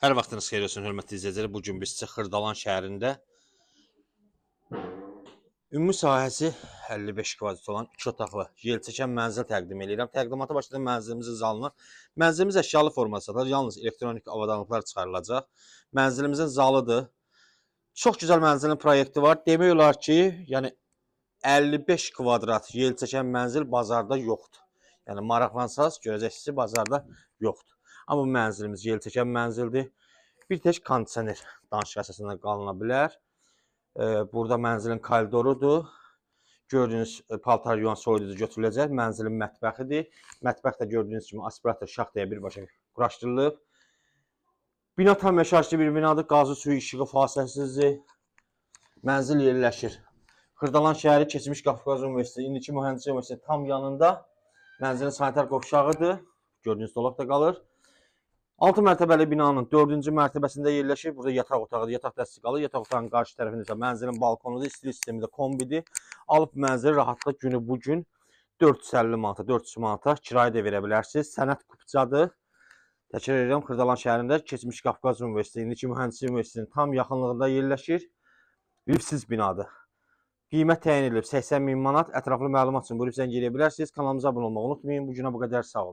Hər vaxtınız xeyir olsun, hörmətli izləyicilər. Bu gün biz sizə Xırdalan şəhərində ümumi sahəsi 55 kvadrat olan 2 otaqlı yelçəkən mənzil təqdim edirəm. Təqdimata başladım mənzilimizin zalına. Mənzilimiz əşyalı formada satılır. Yalnız elektronik avadanlıqlar çıxarılacaq. Mənzilimizin zalıdır. Çox gözəl mənzilin proyekti var. Demək olar ki, yəni 55 kvadrat yelçəkən mənzil bazarda yoxdur. Yəni maraqlansaz görəcəksiniz ki, bazarda yoxdur. Amma bu mənzilimiz yelçəkən mənzildir. Bir tək kondisioner danışıq əsasında qalına bilər. Burada mənzilin koridorudur. Gördüyünüz paltar yuvan soyuducu götürüləcək. Mənzilin mətbəxidir. Mətbəx də gördüyünüz kimi aspirator şaxtaya birbaşa quraşdırılıb. Bina tam yaşayışlı bir binadır. Qazı, suyu, işığı fasiləsizdir. Mənzil yerləşir Xırdalan şəhəri, keçmiş Qafqaz Universiteti, indiki Mühəndislik Universiteti tam yanında. Mənzilin sanitar qovşağıdır. Gördüyünüz dolab da qalır. 6 mərtəbəli binanın 4-cü mərtəbəsində yerləşir. Burada yataq otağıdır, yataq dəsti qalır. Yataq otağının qarşı tərəfində isə mənzilin balkonudur, istilik sistemi də kombidir. Alıb mənzili rahatlıqla günü bu gün 450 manata, 400 manata kirayə də verə bilərsiniz. Sənəd kupçadır. Təkrar edirəm, Xırdalan şəhərində keçmiş Qafqaz Universiteti, indiki Mühəndislik Universitetinin tam yaxınlığında yerləşir. Liftsiz binadır. Qiymət təyin edilib 80 min manat. Ətraflı məlumat üçün buyurub zəng eləyə bilərsiniz. Kanalımıza abunə olmağı unutmayın. Bu günə bu qədər, sağ olun.